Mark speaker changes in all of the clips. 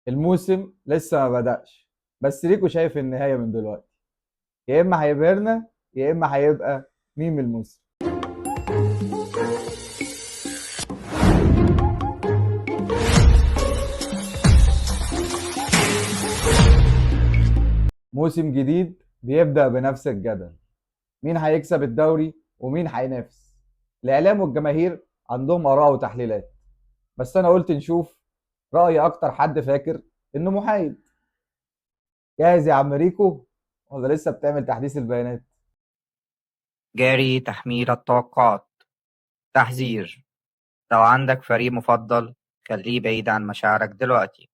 Speaker 1: الموسم لسه ما بدأش، بس ريكو شايف النهاية من دلوقتي. يا إما هيبهرنا يا إما هيبقى ميم الموسم. موسم جديد بيبدأ بنفس الجدل، مين هيكسب الدوري ومين هينافس. الإعلام والجماهير عندهم آراء وتحليلات، بس أنا قلت نشوف رأي أكتر حد فاكر إنه محايد. جاهز يا عم ريكو ولا لسه بتعمل تحديث البيانات؟
Speaker 2: جاري تحميل التوقعات. تحذير: لو عندك فريق مفضل خليه بعيد عن مشاعرك دلوقتي.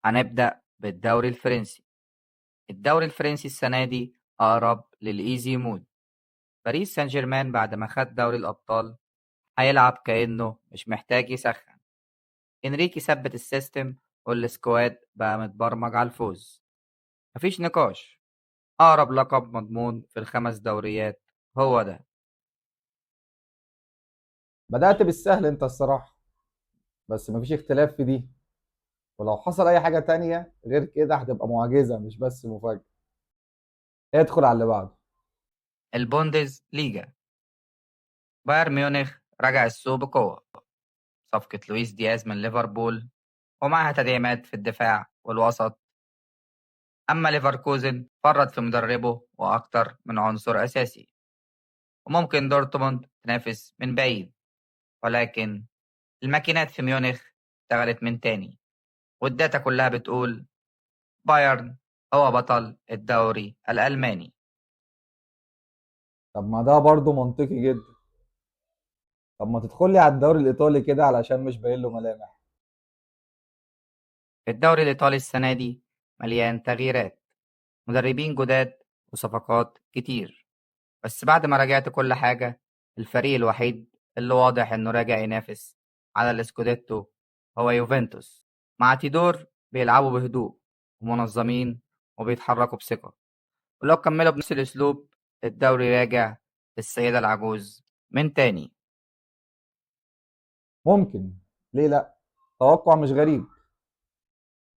Speaker 2: هنبدأ بالدوري الفرنسي. الدوري الفرنسي السنة دي أقرب لل easy mode. باريس سان جيرمان بعد ما خد دوري الأبطال هيلعب كأنه مش محتاج يسخن. إنريكي ثبت ال system وال squad بقى متبرمج على الفوز. مفيش نقاش، أقرب لقب مضمون في الخمس دوريات هو ده.
Speaker 1: بدأت بالسهل انت الصراحة، بس مفيش اختلاف في دي، ولو حصل اي حاجة تانية غير كده هتبقى معجزة مش بس مفاجأة. ادخل على اللي بعده.
Speaker 2: البوندز ليجا، بايرن ميونخ رجع السوق بقوة. صفقة لويس دياز من ليفربول ومعها تدعيمات في الدفاع والوسط. أما ليفركوزن فرط في مدربه وأكتر من عنصر أساسي، وممكن دورتموند تنافس من بعيد، ولكن الماكينات في ميونخ اشتغلت من تاني، وال data كلها بتقول بايرن هو بطل الدوري الألماني.
Speaker 1: طب ما ده برضو منطقي جدا. طب ما تدخل لي على الدوري الايطالي كده علشان مش باين له ملامح.
Speaker 2: الدوري الإيطالي السنة دي مليان تغييرات، مدربين جداد وصفقات كتير، بس بعد ما راجعت كل حاجة الفريق الوحيد اللي واضح إنه راجع ينافس على الاسكوديتو هو يوفنتوس. مع تيدور بيلعبوا بهدوء ومنظمين وبيتحركوا بثقة، ولو كملوا بنفس الأسلوب الدوري راجع للسيدة العجوز من تاني.
Speaker 1: ممكن، ليه لا، توقع مش غريب،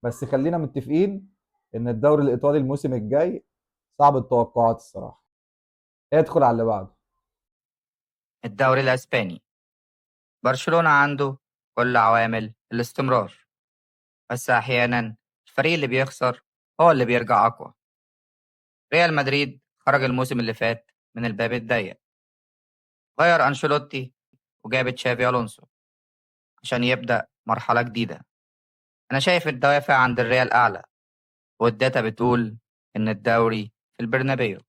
Speaker 1: بس خلينا متفقين ان الدوري الايطالي الموسم الجاي صعب التوقعات الصراحة. ادخل على اللي بعده.
Speaker 2: الدوري الأسباني، برشلونة عنده كل عوامل الاستمرار، بس أحيانا الفريق اللي بيخسر هو اللي بيرجع أقوى. ريال مدريد خرج الموسم اللي فات من الباب الضيق، غير أنشيلوتي وجاب تشافي ألونسو عشان يبدأ مرحلة جديدة. أنا شايف الدوافع عند الريال أعلى، وال data بتقول إن الدوري في البرنابيو.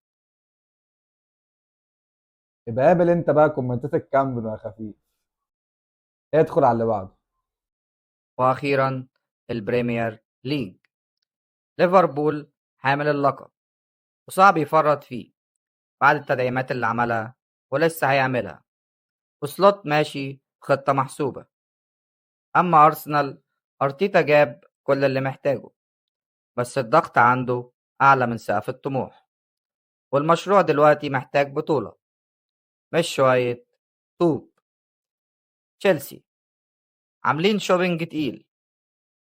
Speaker 1: يبقى قابل انت بقى كومنتات الكامب يا خفيف. ادخل على اللي بعده.
Speaker 2: وأخيرا البريمير ليج، ليفربول حامل اللقب وصعب يفرط فيه بعد التدعيمات اللي عملها ولسه هيعملها، وسلوت ماشي خطة محسوبة. أما أرسنال، أرتيتا جاب كل اللي محتاجه، بس الضغط عنده أعلى من سقف الطموح، والمشروع دلوقتي محتاج بطولة مش شوية طوب. تشيلسي عاملين shopping تقيل،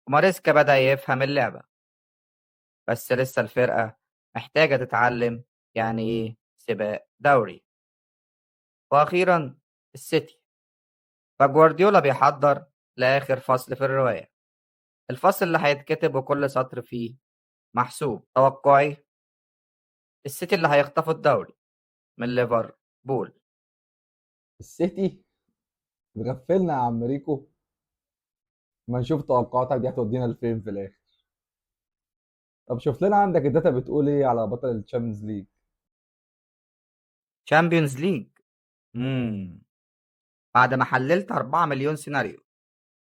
Speaker 2: وماريسكا بدأ يفهم اللعبة، بس لسه الفرقة محتاجة تتعلم يعني إيه سباق دوري. وأخيرا السيتي، فجوارديولا بيحضر لآخر فصل في الرواية، الفصل اللي هيتكتب وكل سطر فيه محسوب. توقعي السيتي اللي هيخطفوا الدوري من ليفربول.
Speaker 1: السيتي اتغفلنا يا عم ريكو. ما نشوف توقعاتك دي هتودينا لفين في الاخر. طب شوف لنا عندك ال data بتقول ايه على بطل الشامبيونز ليج.
Speaker 2: Champions League، بعد ما حللت 4 مليون سيناريو،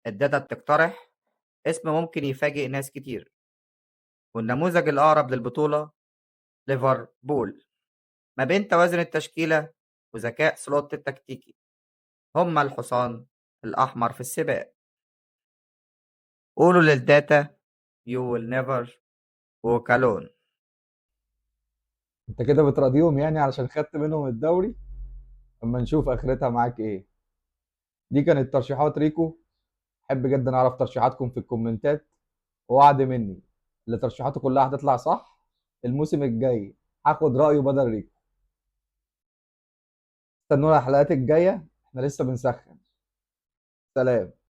Speaker 2: ال data بتقترح اسم ممكن يفاجئ ناس كتير، والنموذج الأقرب للبطولة ليفربول. ما بين توازن التشكيلة وذكاء سلوت التكتيكي، هما الحصان الأحمر في السباق. قولوا لل data you will never walk alone.
Speaker 1: انت كده بتراضيهم يعني علشان خدت منهم الدوري؟ اما نشوف اخرتها معاك ايه. دي كانت ترشيحات ريكو. احب جدا اعرف ترشيحاتكم في الكومنتات، ووعد مني اللي ترشيحاته كلها هتطلع صح الموسم الجاي هاخد رأيه بدل ريكو. استنونا الحلقات الجاية، احنا لسه بنسخن. سلام.